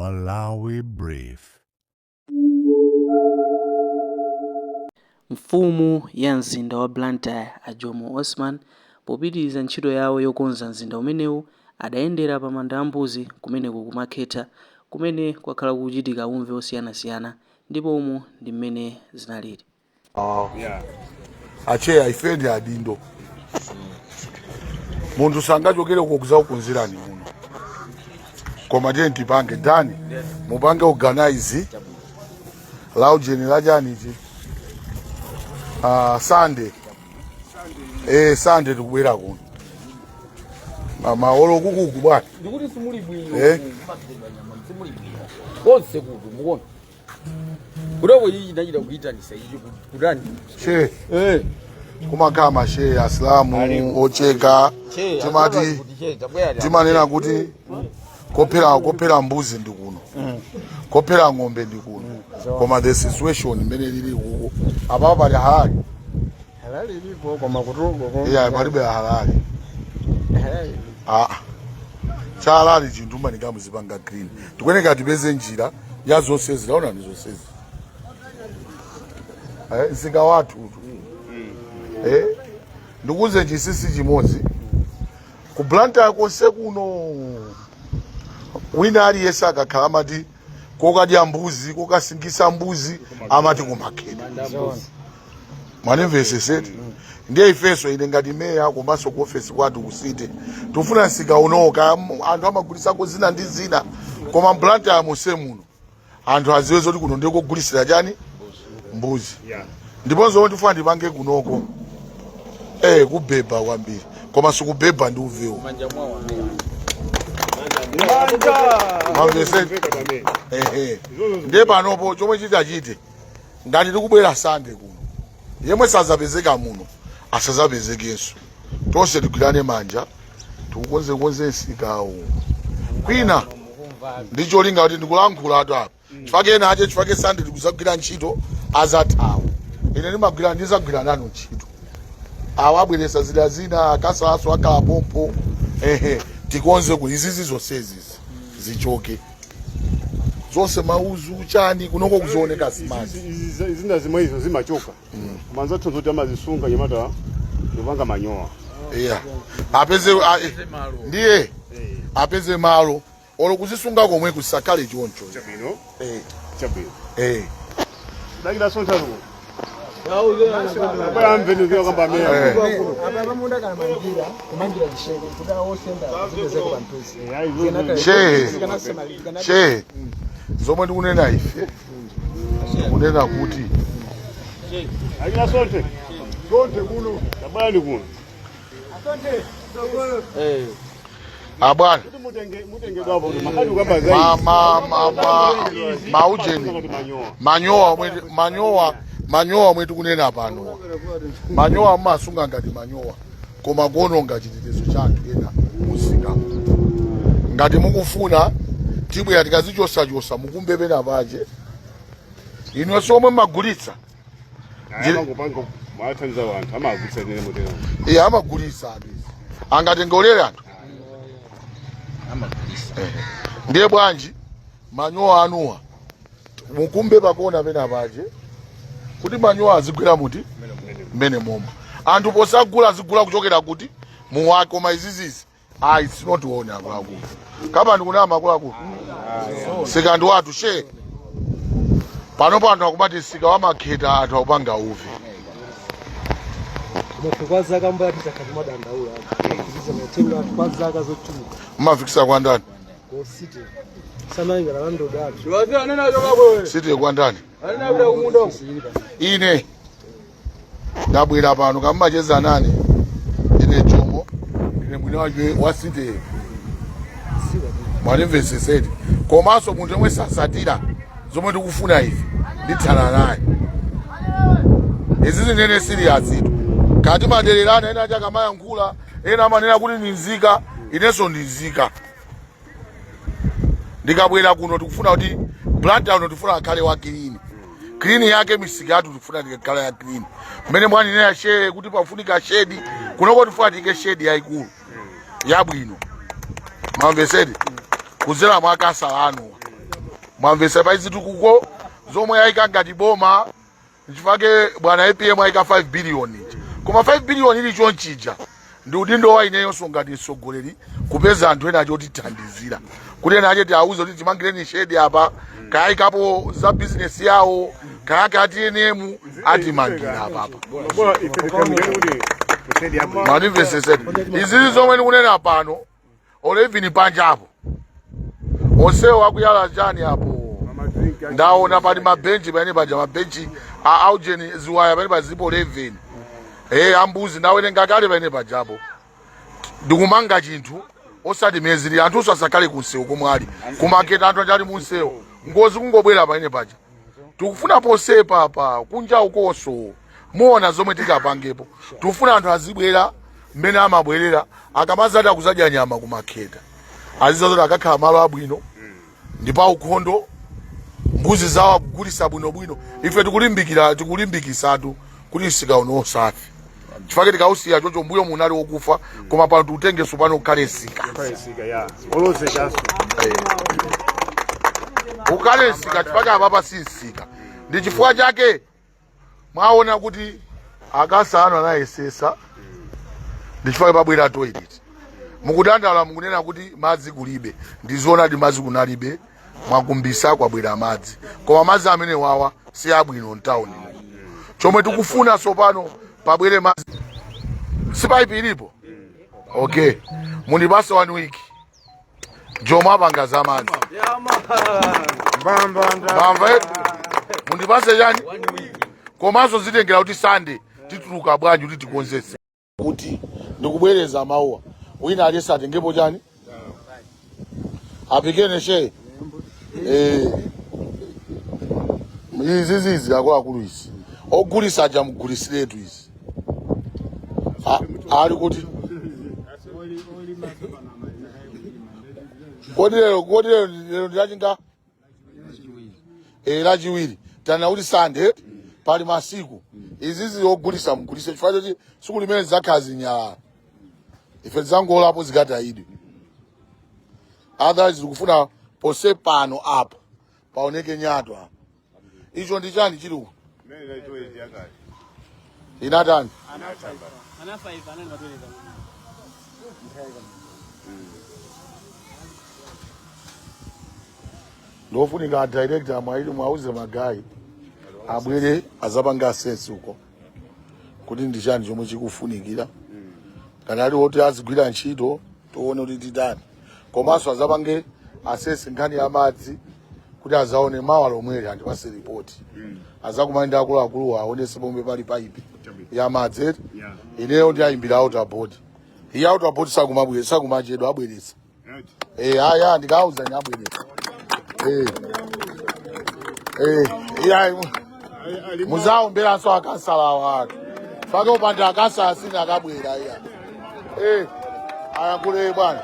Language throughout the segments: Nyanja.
Malawi Brief. Mfumu ya mzinda wa Blantyre a Jomo Osman popitiriza ntchito yawo yokonza mzinda umenewu adayendera pa manda a mbuzi kumeneku ku Makhetha kumene kwakhala kukuchitika umve osiyanasiyana ndipo umu ndi mmene zinalili. Acheya, ife ndi adindo. Munthu sangachokere uko kuzakukonzerani muno, koma tiye tipange dani, mupange organize laujeni lachanichi. Sunday, Sunday tikubwera kuno. Maolo kukuku bwana. Ndikuti simuli bwino. Eh? Simuli bwino konse kuti mukuona kutoko ichi chinachita kuyitanisa ichi kutani. She Eh. Kumakhala mashehe asilamu ocheka. Timati timanena kuti kophera mbuzi ndi kuno, kophera ng'ombe ndi kuno, koma the situation imene lili kuko apapa pali halali. Halali ilipo koma kutuko. Iya, palibe halali. Halali. Ah, cha halali chinthu manika muzipanga clean. Tikuyeneka tipeze njira ya zonsezi. Taonani zonsezi, msika wathu tu. Ndikuuze chinsinsi chimodzi: ku Blantyre konse kuno, wina aliyense akakhala amati kokadya mbuzi, kokasingisa mbuzi, amati kumakheta. Mwanimveseseti? Ndiye ifenso, ine ngati meya komanso ku ofesi kwathu ku city, tifuna msika unoka anthu amagulisako zina ndi zina, koma Blantyre monse muno anthu aziwe zoti kuno ndiye kogulisira chani? Mbuzi. Ndiponso ndifuna ndipange kunoko kubeba kwambiri, koma sikubeba ndi uvewo. Mamveseti? Ehe, ndiye panopo chomwe chitachite, ngati tikubwera Sande kuno, yemwe sazapezeka muno asazapezekenso. Tonse tigwirane manja, tikukonzekonze msikawu kwina ndi cholinga kuti ndikulankhula atu apa chifukwa ena ache chifukwa Sande tikuzagwira ntchito azathawa. Ine ndimagwira, ndizagwira nanu ntchito. Awa abweresa zida zina, akasaso akhala pompo. Ehe, tikonze ku izizi zonsezi zichoke zonse, mauzu chani, kunoko kuzooneka smart. Zina zimwe izo zimachoka manza zoti amazisunga nyamata ndopanga manyowa. Yeah, apeze ndiye apeze malo olo kuzisunga komwe kusakale choncho. Chabwino. Eh. Chabwino. Eh. Dakila sonthazo abaya amveni kamba meya. Apa pamunda kana mangira kumangira chisheke kuti awosenda zipezeko pamphezi. Shehe, shehe, zomwe ndikunena, ife tikunena kuti Akila sonte sonte kuno tabani kuno. Abwana. Kuti mutenge mutenge babo kuti makati ukamba zaidi. Ma ma ma ma maujeni. Ngati manyowa. Manyowa omwe manyowa, manyowa omwe tikunena pano, manyowa mumasunga ngati manyowa koma kuononga chitetezo cha anthu ena musika. Ngati mukufuna, tibwera tikazichosachosa, mukumbe pena pache inonso omwe mmagulitsa. Amangopanga mwathandiza anthu amagulitsa nene mutero. Iye amagulitsa anthu izi angatengolere anthu. Ndiye bwanji manyowa anuwa mukumbe pakona pena pache kuti manyowa azigwera muti mmene momwe anthu posagula azigula kuchokera kuti muwake. Koma izizizi, ayi, it's not one. Akuluakulu, kapa ndikunama? Akuluakulu, sika ndi wathu she. Panopo anthu akumati sika wamakheta, anthu akupanga uve. Koma kwa zaka mbaya titakati madandaula kuziza matenga athu kwa zaka zochuluka. Mumafikisa kwa ndani? Ku city sanayingana landlord athu. City kwa ndani? Ine ndabwera pano kamumacheza nane. Ine Jomo, ndine mwini wake wa city, mwanimveseseti? Komanso munthu yomwe sasatira zomwe tikufuna ife, ndithana naye. Izi zinene serious itu kati madererana. Ena ati akamayankhula, ena amanena kuti ndi nzika. Inenso ndi nzika. Ndikabwera kuno, tikufuna kuti Blantyre uno tifuna akhale wa clean, clean yake misika yathu tifuna tikakhala ya clean. Mmene mwanenera shehe kuti pafunika shed kunoko, tifuna tike shed yayikulu yabwino, mamveseti? Kuzera mwa akasala anuwa. Mwamvesa? Pa zitukuko zomwe ayika ngati boma, nchifake bwana APM ayika 5 billion ija. Koma 5 billion ili chonchija, ndi udindo wa ineyonso ngati mtsogoleri kupeza anthu ena ache otithandizira, kuti ena ache tiauze kuti timangireni shedi apa, kayikapo za bizinesi yawo, kayake a TNM atimangira apapa. Bora ife tikamikeni kuti kusedi yabwino. Mwandimveseseni? Izizi zomwe ndikunena pano, or even panjapo onsewo akuyala chani apo, ndaona pali mabenchi pamene paja, mabenchi a aujeni, ziwaya pamene pazipo 11, ambuzi ndawerenga kale pamene pajapo. Ndikumanga chinthu osati miyezi, anthuso asakhale kunsewu komwe ali kumaketa. Anthu achali munsewu, ngozi kungobwera pamene paja. Tikufuna posepa pa kunja ukonso muona zomwe tikapangepo. Tikufuna anthu azibwera mmene amabwerera akamazati akuzadya nyama kumakheta, azizazoti akakhala malo abwino ndipo aukhondo, mbuzi zawo akugulisa bwinobwino. Ife tikulimbikira, tikulimbikisatu kuti msika uno usafe, chifukwa tikausiya chocho, mbuyo munali wokufa, koma pano tiutengeso pano ukhale msika. Sika ya olozekaso. Ukhale msika, chifukwa apapa si msika. Ndi chifukwa chake mwaona kuti akasa anu anayesesa, ndi chifukwa pabwera toilet. Mukudandaula, mukunena kuti madzi kulibe. Ndizoonadi, madzi kunalibe. Mwakumbisa, kwabwera madzi, koma madzi amene wawa si abwino mtawuni. Chomwe tikufuna tsopano, pabwere madzi, si pipe ilipo? Okay, mundipase one week, Jomo apanga za madzi. Mamva yetu, mundipase chani? Komanso zitengera kuti Sunday tituluka bwanji kuti tikonzese. Kuti ndikubwereza mawuwa, wina aliyense atengepo chani, apikene she. Izi zizi, akuluakulu, izi ogulisa aja mugulisiretu izi. Ali kuti kodi lero? Kodi lero ndilachinga? Lachiwiri. Tana kuti Sunday pali masiku izizi ogulisa mugulise, chifukwa choti tsiku limene zakhala zinyalala, ife tizangolapo zikatayidwe. Otherwise tikufuna pose pano apa paoneke nyato apa. Icho ndi chani chili uku? Inatani? Ndofunika director mwaili mwauze ma guy abwere azapanga assess uko kuti ndi chani chomwe chikufunikira, kana ali woti azigwira ntchito, tione kuti titani. Komanso azapange assess nkhani ya madzi kuti azaone mawa lomweli, andipase ripoti, azakumana ndi akuluakulu, aonese pomwe pali paipi ya madzi, eti? Ineyo ndiayimbira Water Board. Iye Water Board sakumabwera, sakumachedwa, abweretsa. Aya ndikauza ni abweretsa. Iya muzaomberanso akansala awo atu fake upanda akansala sina akabwera. Iya, ayankhule bwana.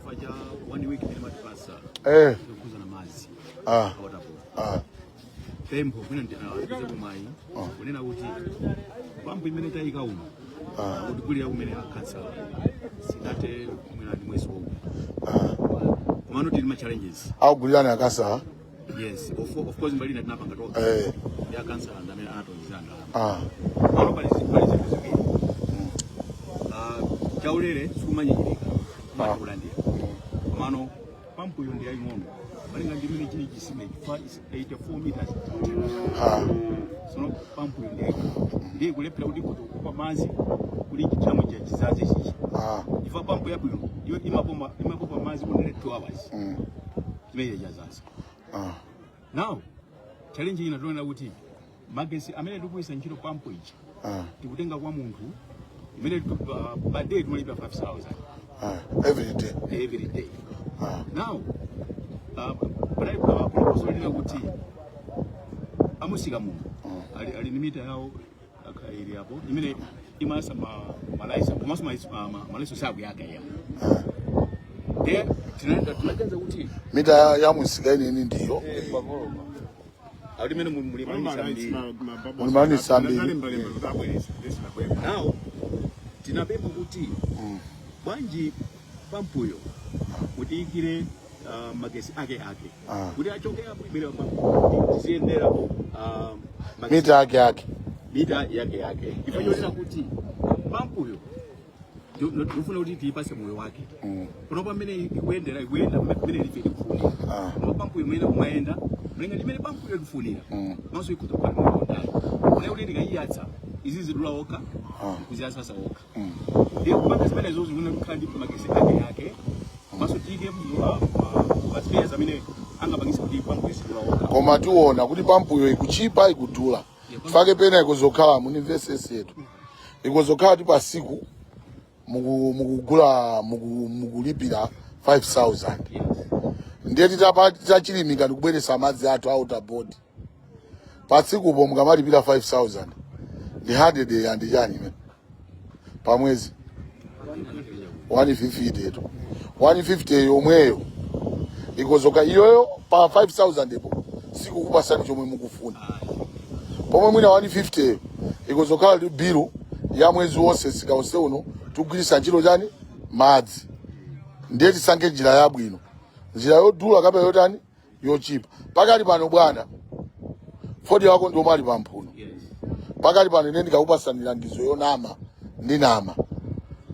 Chifukwa cha one week imene matipasa yokhuza na madzi, Water Board, pempho mwina ndipeze mwayi kunena kuti pampu imene tayika uno, akutigulira kumene akhansala, sinate mwina ndi mwezi womwe, komano tili ma challenges. Akugulirani akansala? Yes, of course, mbali ina tinapanga tokha ndi akansala ndi amene anatonzera ndalama. Pano pali zinthu ziwiri. Chaulere sikumanyinyirika, kumati kulandira. Komano pampuyo ndi yaying'ono malinga ndi imene chili chisime, chifukwa is 84 meters. Sono pampuyo ndi yaying'ono, ndiye kulephera kuti kupa madzi kuli chithamu cha chizaze chichi, chifukwa pampu yabwino iyo imapopa madzi kunene 2 hours, chimene chazaza. Now challenge ina tiona kuti magesi amene tikuyisa ntchito pampu iji, tikutenga kwa munthu imene per day timalipa 5000. Every day? Every day. Now panali proposal lina kuti amusika muno ali ni mita yawo ili apo imene imasa ma malaisa, komanso malaiso sakuyaka ya de tinaganiza kuti Mita ya musika ineni ndiyo? Ali mene mulimanisa mbiri. Mulimanisa mbiri. Now tinapempha kuti bwanji Pampuyo mutiyikire magesi ake ake kuti achoke apo ibere pampu tiziyendera magesi Mita yake yake. Mita yake yake, chifukwa chonena kuti pampuyo ndifuna kuti tiyipase moyo wake. Kuno pamene ikuyendera, ikuyenda mmene ife tikufunira. Koma pampuyo imene kumayenda mlenga limene pampuyo ikufunira, maso ikhoza kukhala moyo wautali. Kuna kuti tikayiyatsa izi zidula okha, kuziyasasa okha. Ndiye kupanga zimenezo zikuna kukhala ndi magesi ake yake, maso tiyike ma spares amene angapangise kuti pampuyo izidula okha. Koma tiona kuti pampuyo ikuchipa, ikudula. Fake pena ikozokhala munimvesesi yetu, ikozokhala ti pasiku mukugula mukulipira 5000. Ndiye titachilimika ndikubweresa madzi athu a Water Board, patsikupo mukamalipira 5000 ndi 100 and chani imene pamwezi 150 etu 150 yomweyo ikozoka iyoyo pa 5000 epo sikukupasani chomwe mukufuna. Pomwe mwina 150 ikozokhala ndi bilu ya mwezi wonse sika wonse uno tikugwiritsa ntchito chani madzi. Ndiye tisankhe njira yabwino, njira yodula kapena yotani, yochipa. Pakali pano bwana, fodya wako ndiomwe ali pamphuno. Pakali pano ine ndikakupasani langizo yonama ndinama.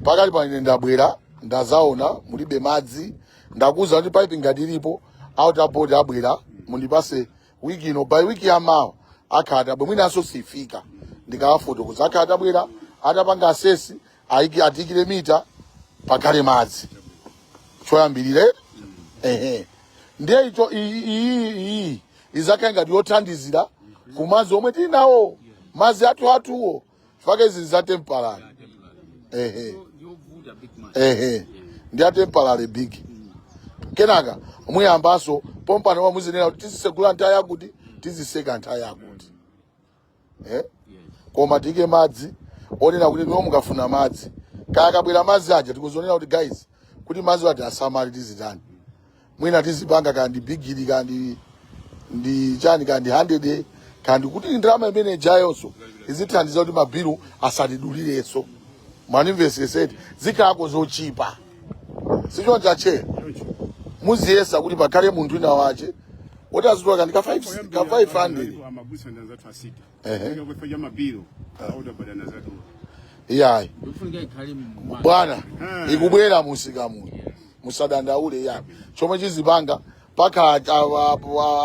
Pakali pano ine ndabwera, ndazaona mulibe madzi, ndakuza kuti pipe ngati ilipo, Water Board abwera, mundipase wiki ino, by wiki yamawa akhala atabwera. Mwinanso sifika, ndikawafotokoza akhala atabwera, atapanga assess, ayiki atiyikire mita pakhale madzi choyambirire. Ehe, ndiye icho iyi iyi izakhale ngati yothandizira kumadzi omwe tili nawo, madzi athu athuwo fake izi za temporary. Ehe. Ndiovuta, big man. Ehe, ndi a temporary, big. Kenaka muyambaso pompano pamuzinena kuti tizisegula nthawi yakuti, tiziseka nthawi yakuti, eh? Koma tiyike madzi onena kuti niwo mukafuna madzi, kaya kabwera madzi aja, tikuzonena kuti guys, kuti madzi ati asamali, tizitani, mwina tizipanga kaya ndi bigili, kaya ndi chani, kaya ndi 100, kaya ndi kuti ndalama imene jayonso izithandiza kuti mabilu asatidulirenso. Mwanimveseseti? Zikhalako zochipa, sichoncho ache? Muziyesa kuti pakhale munthu wina wache woti azitola kandi ka 5 ka 500. Amagusa ndanzathu asita. Ehe. Kufa cha mabilo autabadana zathu. Iyayi. Ndikufunika ikhale Bwana, ikubwera musika muno, musadandaule. Yayi, chomwe chizipanga paka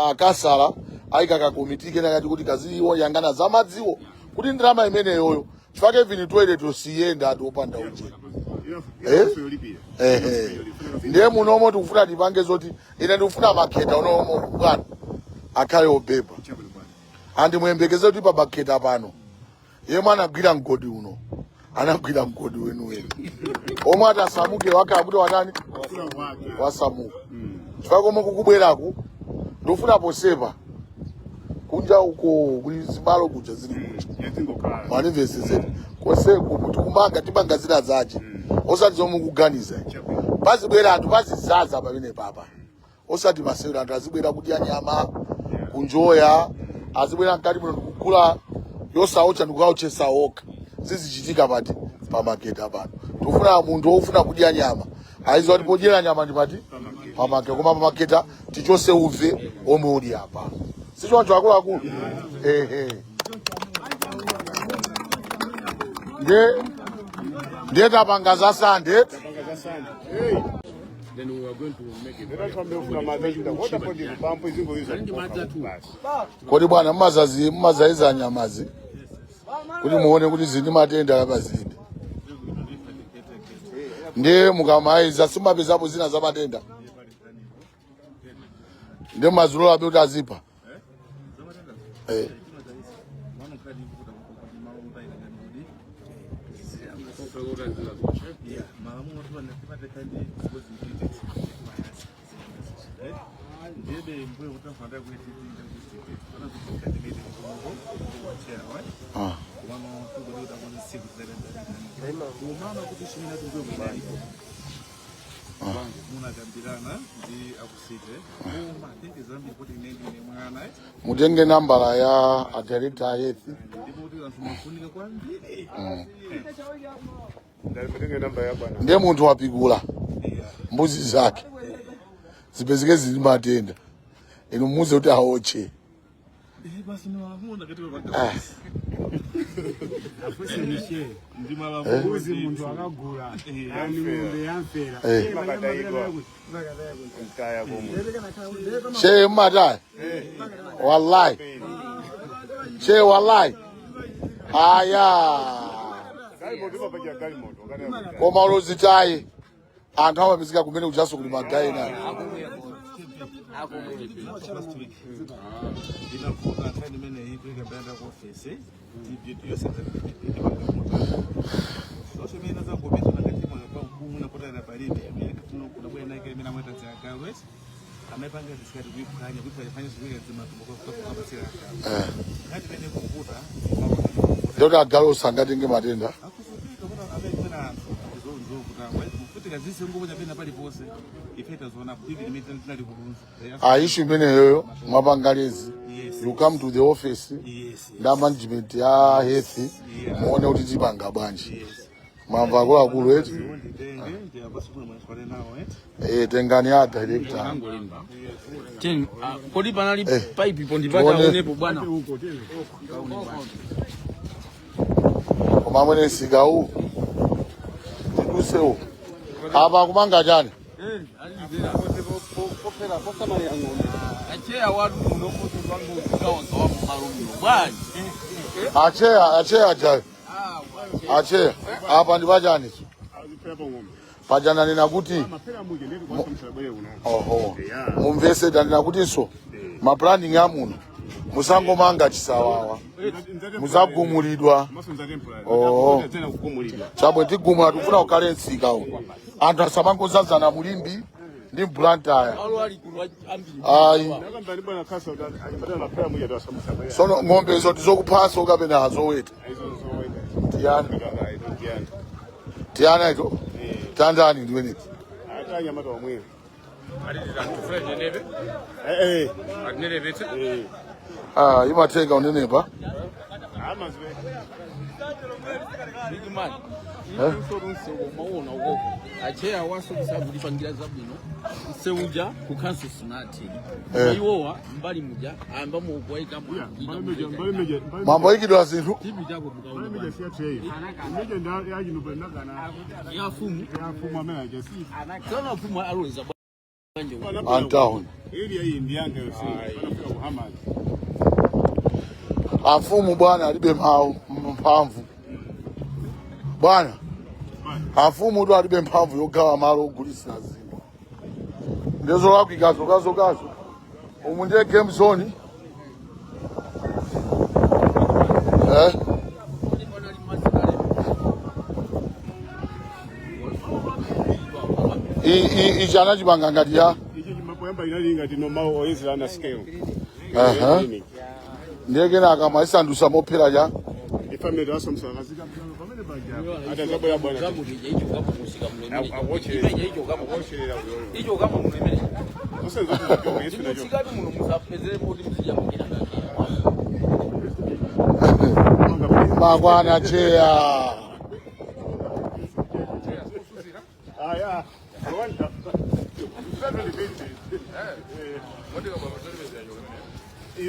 akasala ayika kakomiti kena kati kuti kaziwoyangana za madziwo, kuti ndalama imeneyoyo chifukwa even toilet siyenda ati opanda uje. Eh? Yolipira. Ehe, ndiye munomo tikufuna tipange zoti ine ndikufuna makheta unomo bwana akhale obeba. Andimuyembekeze kuti pa makheta pano yemwe anagwira mgodi uno, anagwira mgodi wenuweni, omwe atasamuke wakhala kuti watani, wasamuka. Chifukwa komwe kukubweraku ndikufuna posepa kunja uko kuli zibalo kuja zili kuja. Yazingokhala. Manimveseseti koseku kuti kumanga timanga zina zache, osati zomwe mukuganiza. Pazibwera anthu, pazizaza pamene papa, osati masewera. Anthu azibwera kudya nyama, kunjoya, azibwera mkati muno ndikugula yosaocha ndikukaochesa okha. Zizichitika pati? Pamaketa pano. Tikufuna munthu wofuna kudya nyama aiziwa kuti podyera nyama ndi pati? Pamaketa. Koma pamaketa tichose uve omwe uli apa, sichoncho akuluakulu? Ehe, ndiye tapanga za Sande. Then we are going to make it. Ndatombefuna madzi achita Water Board pampu izingoyuza. Ndi madzi athu. Kodi bwana, mmazazi mmazaiza nyamazi kuti muone kuti zili matenda kapa zilibe? Ndiye mukamaiza simapezapo zina za matenda? Ndiye mazulo abe kuti azipha, eh. Ah. Munakambirana ndi akusite koma tenge zambiri kuti ine ndine mwana. Mutenge nambala ya a director a health. Ndipo kuti anthu mafunika kwambiri. Ndalipatenge namba ya bwana. Ndiye munthu wapikula. Mbuzi zake zipezeke zili matenda, inu muze kuti aotche. Basi ni malamulo katika panga. Ndi malamulo. Mbuzi munthu akagula ani ng'ombe yamfera. Shehe mmataya, wallahi shehe, wallahi aya, koma ulozitayi anthu amapezeka kumene kuchaso kuli magayi nayo. Ndinavuta nkhani imeneyi kuika brand ku office yosese imene zangopeza nakati mwa pa napotera palibe amene kuno kunabwera nake imene amweta ziagalwe amapanga zisikati kuiphwanya kuiphwanya zikuika zimatumbo kupatsira agalu nkhani imene kuvuta. Ndoti agalu sangatenge matenda. Akufutika kuna amene anthu kufutika zise nguvo chapena paliponse ife tazoona even imene tinali kulunza. A issue imeneyoyo mwapanga lezi. Yes. You come to the office nda management ya health, muone kuti tipanga bwanji. Mwamva akuluakulu eti? Nditenge ndiyapasukulu mwaswale nawo eti. Eh, tengani ya director. Ten, kodi panali pipe po ndipata Tuone. onepo bwana. Koma amwene msika uwu tidusewu apa kumanga chani? Acheya watu muno kuti vangu gawa gawa mumalo muno bwanji. Acheya, acheya jayo, acheya, apa ndi pachani? Aziphera ng'ombe. Pachana nena kuti Maphera muje ndeti kwasa msabwere kuno. Oho, mumvese, tanena kutinso ma planning amuno musangomanga chisawawa, muzagumulidwa. Maso nza temporary. Oh. Tena kugumulidwa. Chabwe tigumula, tikufuna kukhale msika uno, anthu asamangozazana mulimbi ndi mbulantaya. Malo ali kuno ambiri. Ayi. Nakamba ndi bwana kasa kuti anyamata maphera muje ndo asamusabwere. Sono ng'ombe izo tizokuphaso kapena zoweta? Izo zoweta. Tiyana. Tiyana. Tiyana ito tandani ndiweneti. Ata anyamata omweyo. Eh eh. Ah, imatenga unenepa. Amazwe. Big man. Insurance umaona ukoko. Acheya waso kusakulipangira zabwino. Seuja ku council sunati. Iwowa mbali muja amba mu kuwaika mu. Mbali meje. Mambo ikidwa zinthu. Tipi chako mukaona. Mbali meje siya trei. Meje nda yajino benagana. Ya fumu. Ya fumu amene ajasi. Kana fumu aloweza bwanje. Antown. Area iyi ndiyanga yose. Panafika ku Hamad. Afumu bwana alibe mawu mphamvu bwana, afumu tu alibe mphamvu yogawa malo ogulisira zinthu, ndizolakwika zokazokazo. Umu ndiye game zone, eh? Ichi anachipanga ngati ya Ichi chimapoyamba inali ngati no mawu oyezera na scale. Aha. Ndiye kenaka mwayisandusa mophera cha Ndi family wasomsa kazika pamene paja. Atazabwera bwana. Zamuja icho kama musika muno imene. Awocherera. Imeje icho kama Awocherera uyoyo. icho kama muno imene. Zosenza kuti Yesu nacho. Musikati muno musapezere poti muzija mukira ngake. Makwana cheya. Ah yeah. Rwanda. Seven.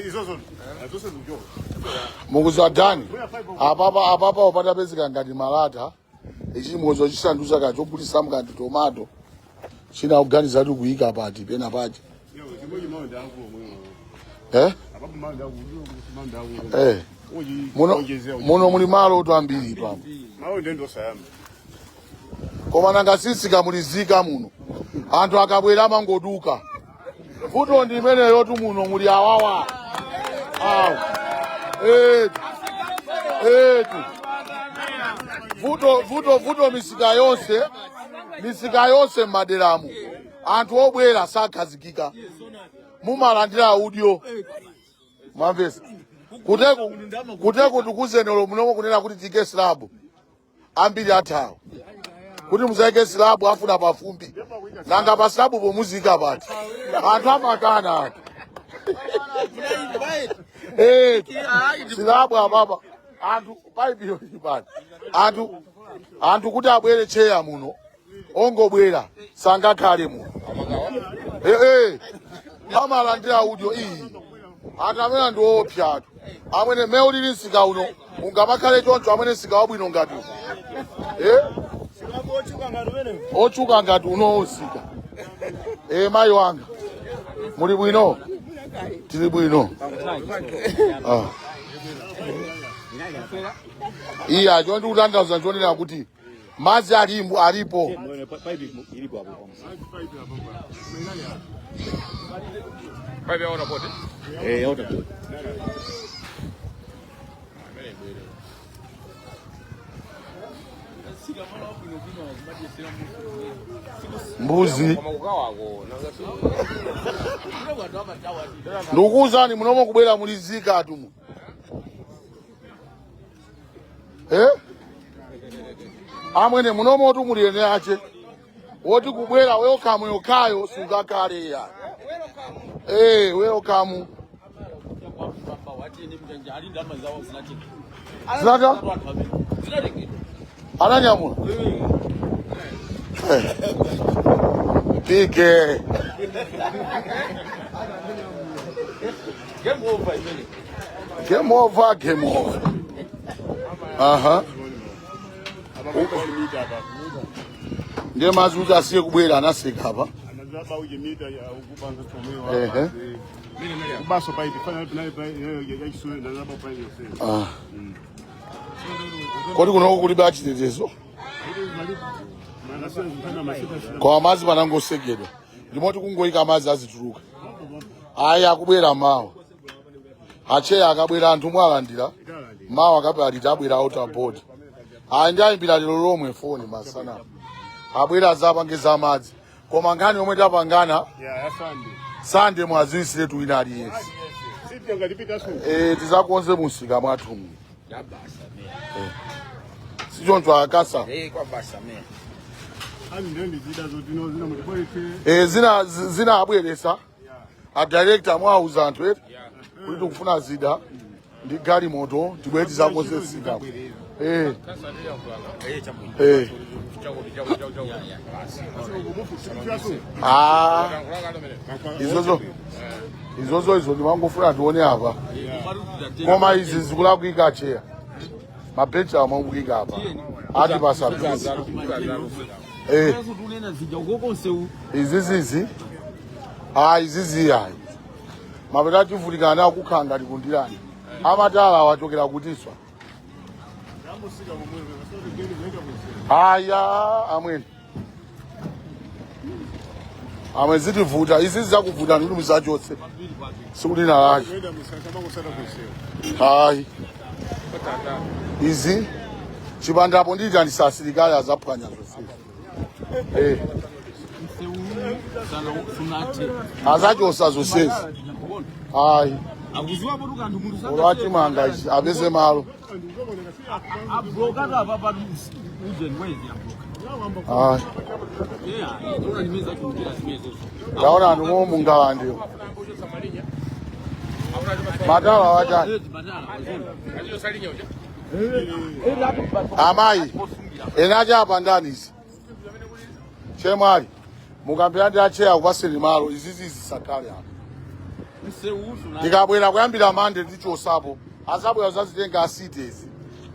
Izozo. Zose zikuchoka. Mukuziwa dani apapa, apapa upatapezeka ngati malata ichi mukozo chisandusa ka chogulisa ngati tomato china kuganiza kuti kuyika pati pena pache. Yo, chimoji mawu ndaku omwe. Eh? Apapo mawu ndaku, mawu ndaku. Eh. Uji Muno ojezea. muno muli malo otu ambiri pano. Mawu ndendo sayamba. Koma nanga sisika mulizika muno, anthu akabwera amangoduka. Vuto ndi imeneyo tu, muno muli awawa awo etu etu. Vuto, vuto, vuto, misika yonse, misika yonse m'maderamu anthu obwera sakhazikika, mumalandira audio, mwamvesa kuteku kuteku tikuzenero munomo kunena kuti tike slab, ambiri athawa kuti muzaike slab, afuna pafumbi. Nanga pa slab pomuzika pati? Anthu amakana anthu. Eh, slab apapa anthu paipiyo ili pati? Anthu kuti abwere cheya muno. Ongobwera sangakhale muno. Amalandira audio iyi. Anthu amene ndi oopsatu. Amwene, mmene ulili msika uno ungamakhale choncho? Amwene, msika wabwino ngati uno, eh? Otchuka ngati uno usika. Mayi wanga, muli bwino? Tili bwino. Ah. Iya, chonde kutanthauza chonena kuti madzi alimbo alipo. Pipe ilipo apo. Pipe ya water board. Eh, ya water board. Mbuzi. Ndikukuwuzani, munomo kubwera mulizika atumu, eh? Amwene, munomo tu muli ene ache woti kubwera welcome yokhayo sungakhale ya. Welcome. Zinata ananyamula. Pike. Game over imene. Game over, game over. Aha, ndiye madzi kuti asiye kubwera anaseka apa. Anazaba uje mita ya ukupanga chomwewa. Ehe. Kubaso pipe fana nayo pipe ya chisule ndazaba pipe yose. Ah. Kodi kunoko kulibe achitetezo? Koma madzi panangosekedwa, ndimoti kungoyika madzi azituluka. Ayi, akubwera mawa acheya, akabwera anthu mwalandira mawa akapalita abwera water board. Ayi, ndiayimbira lero lomwe foni masana, abwera azapange za madzi. Koma nkhani yomwe tapangana Ya ya Sunday. Sande mwaziwisire tu wina aliyense. Sisi ngatipita su. Tizakonze musika mwathumu. Sichoncho akasa? Eh, kwa basa me. Ani ndio ndizida zoti no zina mutibweretse. Zina abweresa a director, mwauza anthu eti kuti tikufuna zida ndi galimoto, tibwere tizakonze msika. Ah, izozo izo ndimangofuna tione apa. Koma izi zikulakwika, cheya, mabenchi amangokika apa ati pasapisi. Tunena zija ukoko nsewu. Izizizi, ayi, izizi ayi, mapeta ativutikana nawo kukhala ngati kundilani. Amatala awachokera kutiswa. Aya, amwene, amwe zitivuta izizi, zakuvuta ndikuti muzachotse siku lina lake. Kuenda musasa makosata kusewu. Hayi, izi chipandapo nditi ndisasilikali azaphwanya zonse. Nsewu sana sunathe. Azachosa zonsezi, hayi. Akuziwapo tu kanthu munthu. Ulwachimanga izi apeze malo. Ablokata apa patu ujeni wezi abloka. Hayi. Yeah, ona nimeza kuingira zimenezo. Taona anthu momwe mungalandiwo matala wachani. Amayi enache apa ndani izi, chemwali, mukambira ndi acheya kupaseni malo, izizi zisakhale apa. Nsewu sunathe. Tikabwera kuyambira Mande ndichosapo, azabwera zazitenga asitezi,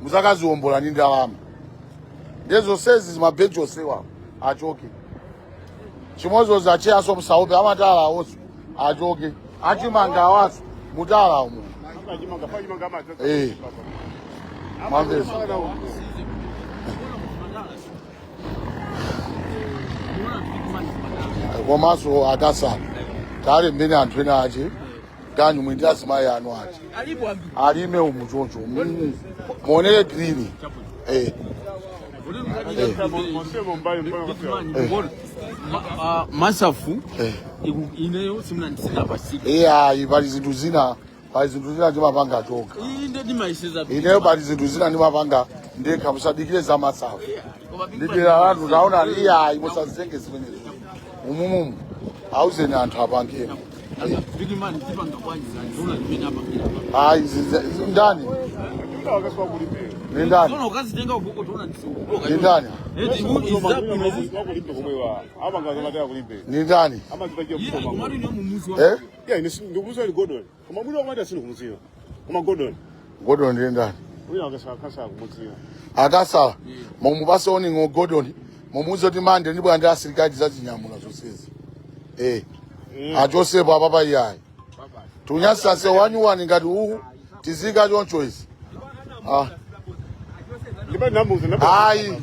muzakaziwombola ndi ndalama. Ndiye zonsezi zimabenchi onsewa achoke, chimodzimodzi acheyaso, musaope, amatala awonso achoke, achimanga awaso mutala umu. Achimanga pa chimanga ama. Mwamveza. Komanso akasala tale mmene anthu ena ache ganyu mwindi azimayi anu ache Alipo ambiri. Alime umu choncho muonere green. Mosemo mbali mbali. Masafu Eh. ineyo sinapasika. Ayi, pali zinthu zina ndimapanga choka. Inde ndimayiseza. Ineyo pali zinthu zina ndimapanga ndekha, musadikire za masafu ndidera lanu. Taona, iyayi, musazitenge zimenezo umumumu, auzeni anthu apangemo. Big man, zipanga bwanji zani? Ona limene apangira apa. Ayi, ndani? Wina wakaswa kulimbe. Ni ndani? Tsono ukazitenga ukoko tiona Ni ndani? Wakulimbe komwewa. Amanga zamataya kulimbe. Ni ndani? Amazipakia mkoma. Komatu ine mumuzi Eh? Yeah, ine ndikumuziwa ni Gordon. Koma mwini wakumati asini kumuziwa. Koma Gordon. Gordon ndi ndani? Wina wakaswa kasa kumuziwa. Akasala mumupase warning Gordon, mumuuze kuti Mande ndibwera ndi asilikali zazinyamula zonsezi. Eh, achosepo apapa iyayi, tunyasase wanyuwani ngati uwu tizika choncho izi, ah. Ndipati namuza namuza. Ayi.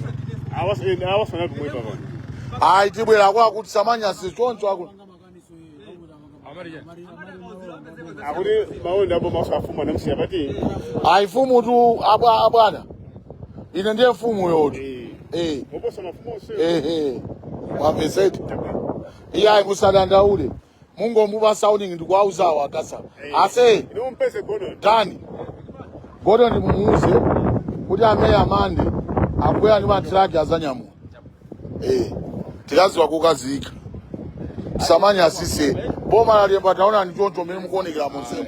Awasana tumwe papa. Ayi, tibwera akuluakulu, tisamanyase choncho akulu. Akuti maondo abo maso afuma namusiya pati. Ayi, fumu tu abwana, ine ndiye mfumu yotu. Eh. Oposa mafumu onse. Ehe, wamveseti? Iyayi, musadandaule, mungomupasa warning ndikuwauzawo akasala ase. Ine umpese Gordon. Tani Gordon, mumuuze kuti ameya Mande akubwera ndi matiraki azanyamula. Eh, tikaziwa kukazika, tisamanyasise boma lalemba. Taona ni choncho mmene mukuonekera monsemo.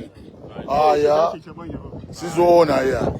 Aya, sizoona iya.